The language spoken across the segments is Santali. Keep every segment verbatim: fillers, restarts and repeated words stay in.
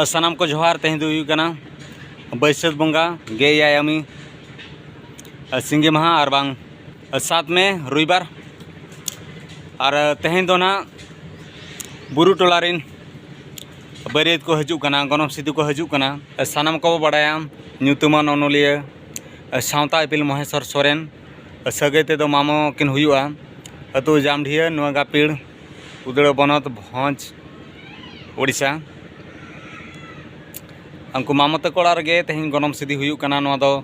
ᱥᱟᱱᱟᱢ ᱠᱚ ᱡᱚᱦᱟᱨ᱾ ᱛᱮᱦᱮᱧ ᱫᱚ ᱦᱩᱭᱩᱜ ᱠᱟᱱᱟ ᱵᱟᱹᱭᱥᱟᱹᱠᱷ ᱵᱚᱸᱜᱟ ᱜᱮᱞ ᱮᱭᱟᱭ ᱟᱢᱤ ᱥᱤᱸᱜᱤ ᱢᱟᱦᱟ, ᱟᱨ ᱵᱟᱝ ᱥᱟᱛ ᱢᱮ, ᱨᱚᱵᱤᱵᱟᱨ᱾ ᱟᱨ ᱛᱮᱦᱮᱧ ᱫᱚ ᱱᱟᱦᱟᱜ ᱵᱩᱨᱩ ᱴᱚᱞᱟ ᱨᱮᱱ ᱵᱟᱹᱨᱭᱟᱹᱛ ᱠᱚ ᱦᱤᱡᱩᱜ ᱠᱟᱱᱟ, ᱜᱚᱱᱚᱝ ᱥᱤᱫᱤ ᱠᱚ ᱦᱤᱡᱩᱜ ᱠᱟᱱᱟ᱾ ᱥᱟᱱᱟᱢ ᱠᱚᱵᱚ ᱵᱟᱲᱟᱭᱟ, ᱧᱩᱛᱩᱢᱟᱱ ᱚᱱᱚᱞᱤᱭᱟᱹ, ᱥᱟᱶᱛᱟ ᱤᱯᱤᱞ ᱢᱚᱦᱮᱥᱚᱨ ᱥᱚᱨᱮᱱ, ᱥᱟᱹᱜᱟᱹᱭ ᱛᱮᱫᱚ ᱢᱟᱢᱚ ᱠᱤᱱ ᱦᱩᱭᱩᱜᱼᱟ᱾ ᱟᱹᱛᱩ ᱡᱟᱢᱰᱷᱤᱭᱟᱹ, ᱱᱚᱣᱟ ᱜᱟᱯᱤᱲ, ᱩᱫᱽᱲᱟᱹ ᱵᱚᱱᱚᱛ, ᱵᱷᱚᱸᱡᱽ, ᱳᱰᱤᱥᱟ᱾ ᱩᱱᱠᱩ ᱢᱟᱢᱚ ᱛᱟᱠᱚ ᱚᱲᱟᱜ ᱨᱮᱜᱮ ᱛᱮᱦᱮᱧ ᱜᱚᱱᱚᱝ ᱥᱤᱫᱤ ᱦᱩᱭᱩᱜ ᱠᱟᱱᱟ᱾ ᱱᱚᱣᱟ ᱫᱚ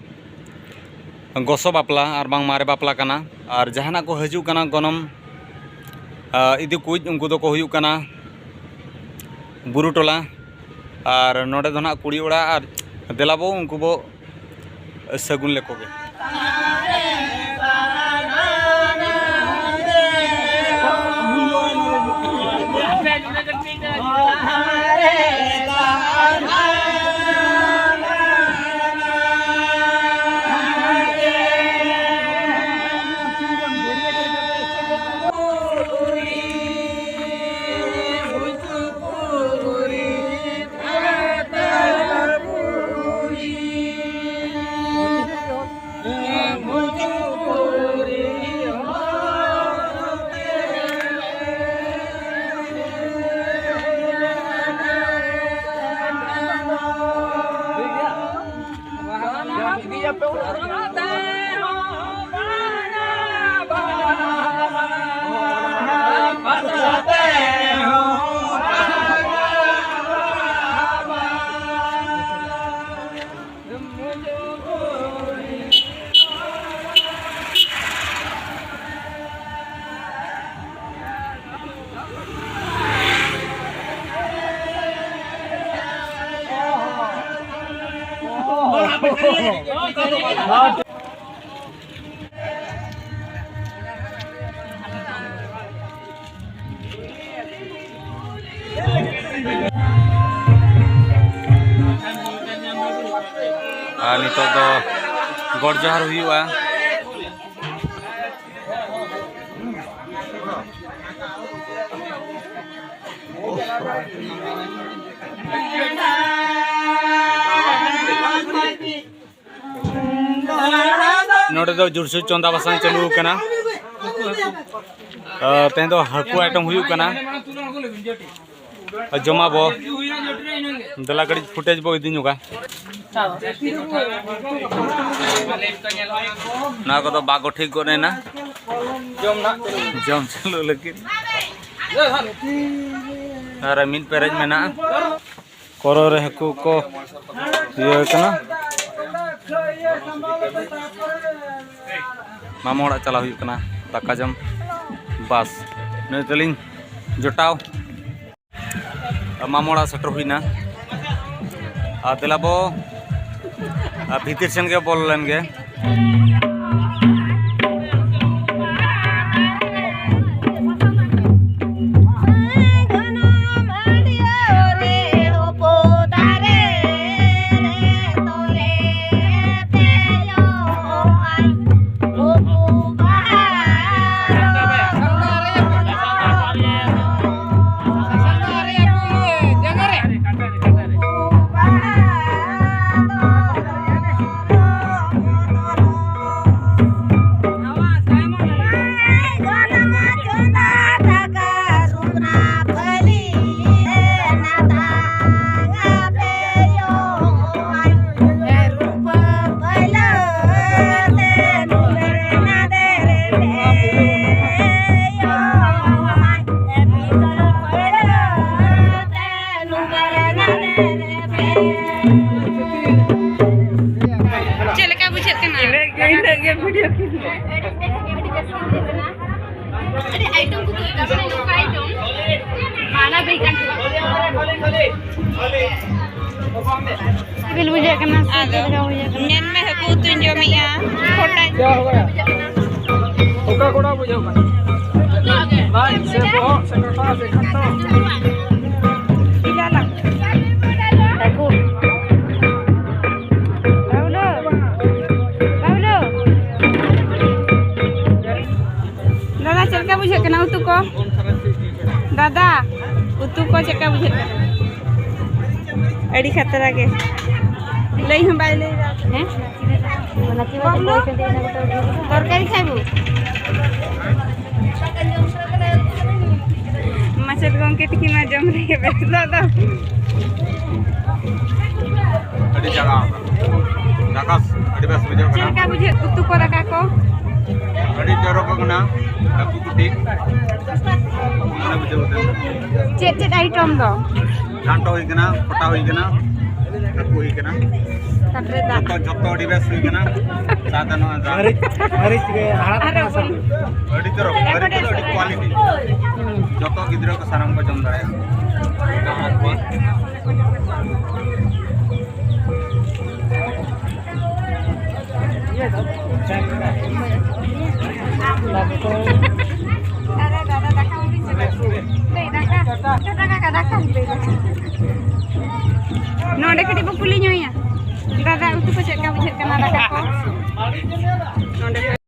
ᱜᱚᱥᱚ ᱵᱟᱯᱞᱟ ᱟᱨ ᱵᱟᱝ ᱢᱟᱨᱮ ᱵᱟᱯᱞᱟ ᱠᱟᱱᱟ᱾ ᱟᱨ ᱡᱟᱦᱟᱱᱟᱜ ᱠᱚ ᱦᱤᱡᱩᱜ ᱠᱟᱱᱟ ᱜᱚᱱᱚᱝ, ᱟ, ᱤᱫᱤ ᱠᱩᱡ, ᱩᱱᱠᱩ ᱫᱚᱠᱚ ᱦᱩᱭᱩᱜ ᱠᱟᱱᱟ ᱵᱩᱨᱩ ᱴᱚᱞᱟ᱾ ᱟᱨ ᱱᱚᱰᱮ ᱫᱚ ᱱᱟᱦᱟᱜ ᱠᱩᱲᱤ ᱚᱲᱟᱜ᱾ ᱟᱨ ᱫᱮᱞᱟ ᱵᱚ ᱩᱱᱠᱩ ᱵᱚ ᱥᱟᱹᱜᱩᱱ ᱞᱮᱠᱚ ᱜᱮ᱾ ᱟᱨ ᱱᱤᱛᱚᱜ ᱫᱚ ᱜᱚᱰ ᱡᱚᱦᱟᱨ ᱦᱩᱭᱩᱜᱼᱟ᱾ ᱱᱚᱰᱮ ᱫᱚ ᱡᱳᱨᱥᱳᱨ ᱪᱚᱸᱫᱟ ᱵᱟᱥᱟᱝ ᱪᱟᱹᱞᱩ ᱟᱠᱟᱱᱟ᱾ ᱟᱨ ᱛᱮᱦᱮᱧ ᱫᱚ ᱦᱟᱹᱠᱩ item ᱦᱩᱭᱩᱜ ᱠᱟᱱᱟ᱾ ᱟᱨ ᱡᱚᱢᱟᱵᱚ᱾ ᱫᱮᱞᱟ ᱠᱟᱹᱴᱤᱡ footage ᱵᱚ ᱤᱫᱤ ᱧᱚᱜᱟ᱾ ᱱᱚᱣᱟ ᱠᱚᱫᱚ ᱵᱟᱠᱚ ᱴᱷᱤᱠ ᱜᱚᱫ ᱮᱱᱟ᱾ ᱡᱚᱢ ᱪᱟᱹᱞᱩ ᱞᱟᱹᱜᱤᱫ᱾ ᱟᱨ ᱢᱤᱫ ᱯᱮᱨᱮᱡ ᱢᱮᱱᱟᱜᱼᱟ᱾ ᱠᱚᱨᱚ ᱨᱮ ᱦᱟᱹᱠᱩ ᱠᱚ ᱤᱭᱟᱹ ᱠᱟᱱᱟ᱾ ᱢᱟᱢᱚ ᱚᱲᱟᱜ ᱪᱟᱞᱟᱣ ᱦᱩᱭᱩᱜ ᱠᱟᱱᱟ ᱫᱟᱠᱟ ᱡᱚᱢ᱾ ᱵᱟᱥ, ᱱᱩᱭ ᱛᱟᱹᱞᱤᱧ ᱡᱚᱴᱟᱣ᱾ ᱢᱟᱢᱚ ᱚᱲᱟᱜ ᱥᱮᱴᱮᱨ ᱦᱩᱭᱱᱟ᱾ ᱟᱨ ᱫᱮᱞᱟ ᱵᱚ, ᱟᱨ ᱵᱷᱤᱛᱤᱨ ᱥᱮᱱ ᱜᱮ ᱵᱚᱞᱚ ᱞᱮᱱ ᱜᱮ᱾ ᱪᱮᱫ ᱞᱮᱠᱟ ᱵᱩᱡᱷᱟᱹᱜ ᱠᱟᱱᱟ? ᱤᱱᱟᱹᱜ ᱜᱮ video clip᱾ ᱟᱹᱰᱤ item ᱠᱚ ᱩᱫᱩᱜ ᱮᱫᱟ, ᱢᱟᱱᱮ ᱱᱚᱝᱠᱟ item ᱢᱟᱱᱟ ᱵᱟᱹᱭ ᱠᱟᱱ ᱛᱟᱦᱮᱸᱱᱟ᱾ ᱥᱤᱵᱤᱞ ᱵᱩᱡᱷᱟᱹᱜ ᱠᱟᱱᱟ ᱥᱮ ᱟᱫᱚ ᱪᱮᱫ ᱞᱮᱠᱟ ᱵᱩᱡᱷᱟᱹᱜ ᱠᱟᱱᱟ? ᱧᱮᱞ ᱢᱮ, ᱦᱟᱹᱠᱩ ᱩᱛᱩᱧ ᱡᱚᱢᱮᱜᱼᱟ, ᱠᱷᱚᱴᱟᱧ ᱪᱮᱫ ᱦᱚᱸ ᱵᱟᱝ᱾ ᱚᱠᱟ ᱠᱚᱲᱟ ᱵᱩᱡᱷᱟᱹᱣ ᱠᱟᱱᱟ? ᱞᱟᱡ ᱥᱮ ᱵᱚᱦᱚᱜ ᱥᱮ ᱠᱟᱴᱟ ᱥᱮ ᱠᱟᱴᱟ? ᱦᱟᱹᱠᱩ᱾ ᱵᱟᱵᱞᱩ, ᱵᱟᱵᱞᱩ᱾ ᱫᱟᱫᱟ, ᱪᱮᱫ ᱞᱮᱠᱟ ᱵᱩᱡᱷᱟᱹᱜ ᱠᱟᱱᱟ ᱩᱛᱩ ᱠᱚ? ᱫᱟᱫᱟ, ᱩᱛᱩ ᱠᱚ ᱪᱮᱫ ᱞᱮᱠᱟ ᱵᱩᱡᱷᱟᱹᱜ ᱠᱟᱱᱟ? ᱟᱹᱰᱤ ᱠᱷᱟᱛᱨᱟ ᱜᱮ᱾ ᱞᱟᱹᱭ ᱦᱚᱸ ᱵᱟᱭ ᱞᱟᱹᱭ ᱫᱟ᱾ ᱦᱮᱸ? ᱵᱟᱹᱵᱞᱩ, ᱛᱚᱨᱠᱟᱨᱤ ᱠᱷᱟᱭᱵᱩ? ᱢᱟᱪᱮᱫ ᱜᱚᱢᱠᱮ ᱛᱤᱠᱤᱱ ᱢᱟ ᱡᱚᱢ ᱨᱮᱜᱮ ᱵᱮᱥᱛᱚ ᱫᱚ᱾ ᱟᱹᱰᱤ ᱪᱟᱲᱟᱣ ᱟᱠᱟᱱᱟ᱾ ᱫᱟᱠᱟ ᱟᱹᱰᱤ ᱵᱮᱥ ᱵᱩᱡᱷᱟᱹᱜ ᱪᱮᱫ ᱠᱟᱱᱟ᱾ ᱞᱮᱠᱟ ᱵᱩᱡᱷᱟᱹᱜ ᱩᱛᱩ ᱠᱚ, ᱫᱟᱠᱟ ᱠᱚ? ᱟᱹᱰᱤ ᱪᱚᱨᱚᱠ ᱟᱠᱟᱱᱟ᱾ ᱦᱟᱹᱠᱩ ᱠᱩᱴᱤ᱾ ᱢᱚᱱᱮ ᱵᱩᱡᱷᱟᱹᱣ ᱠᱟᱱᱟ᱾ ᱪᱮᱫ ᱪᱮᱫ item ᱫᱚ? ᱜᱷᱟᱱᱴᱚ ᱦᱩᱭ ᱠᱟᱱᱟ, ᱠᱷᱚᱴᱟ ᱦᱩᱭ ᱠᱟᱱᱟ, ᱦᱟᱹᱠᱩ ᱦᱩᱭ ᱠᱟᱱᱟ᱾ ᱛᱟᱯᱚᱨᱮ ᱫᱟᱜ᱾ ᱡᱚᱛᱚ, ᱡᱚᱛᱚ ᱟᱹᱰᱤ ᱵᱮᱥ ᱦᱩᱭ ᱠᱟᱱᱟ᱾ ᱥᱟᱶᱛᱮ ᱱᱚᱣᱟ ᱫᱟᱜ᱾ ᱢᱟᱹᱨᱤᱪ, ᱢᱟᱹᱨᱤᱪ ᱜᱮ ᱟᱲᱟᱜ ᱟᱨ ᱠᱟᱱᱟ ᱥᱮ? ᱟᱹᱵᱩᱱ᱾ ᱟᱹᱰᱤ ᱪᱚᱨᱚᱠ, ᱢᱟᱹᱨᱤᱪ ᱠᱚᱫᱚ ᱟᱹᱰᱤ quality᱾ ᱦᱩᱸ᱾ ᱡᱚᱛᱚ ᱜᱤᱫᱽᱨᱟᱹ ᱠᱚ ᱥᱟᱱᱟᱢ ᱠᱚ ᱡᱚᱢ ᱫᱟᱲᱮᱭᱟᱜᱼᱟ᱾ ᱱᱚᱰᱮ ᱠᱟᱹᱴᱤᱡ ᱵᱚ ᱠᱩᱞᱤ ᱧᱚᱜ ᱮᱭᱟ᱾ ᱫᱟᱫᱟ, ᱩᱛᱩ ᱠᱚ ᱪᱮᱫ ᱞᱮᱠᱟ ᱵᱩᱡᱷᱟᱹᱜ ᱠᱟᱱᱟ, ᱫᱟᱠᱟ ᱠᱚ? ᱱᱚᱰᱮ ᱠᱷᱚᱱ᱾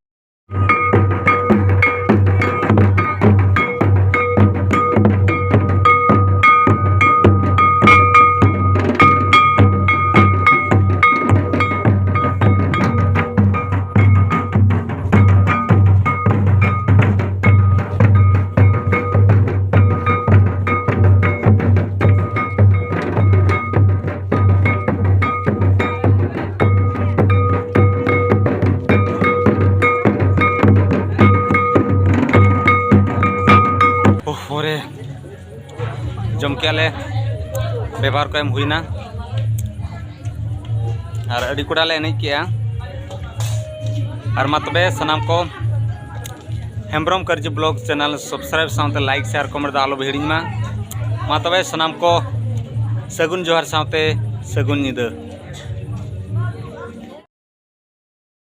ᱯᱚᱨᱮ ᱡᱚᱢ ᱠᱮᱜᱼᱟ ᱞᱮ, ᱵᱮᱵᱷᱟᱨ ᱠᱚ ᱮᱢ ᱦᱩᱭᱱᱟ ᱟᱨ ᱟᱹᱰᱤ ᱠᱚᱰᱟ ᱞᱮ ᱮᱱᱮᱡ ᱠᱮᱜᱼᱟ᱾ ᱟᱨ ᱢᱟ ᱛᱚᱵᱮ ᱥᱟᱱᱟᱢ ᱠᱚ ᱦᱮᱢᱵᱨᱚᱢ ᱠᱟᱹᱨᱡᱤ vlog channel subscribe ᱥᱟᱶᱛᱮ like, share, comment ᱫᱚ ᱟᱞᱚ ᱯᱮ ᱦᱤᱲᱤᱧ ᱢᱟ᱾ ᱢᱟ ᱛᱚᱵᱮ ᱥᱟᱱᱟᱢ ᱠᱚ ᱥᱟᱹᱜᱩᱱ ᱡᱚᱦᱟᱨ ᱥᱟᱶᱛᱮ ᱥᱟᱹᱜᱩᱱ ᱧᱤᱫᱟᱹ᱾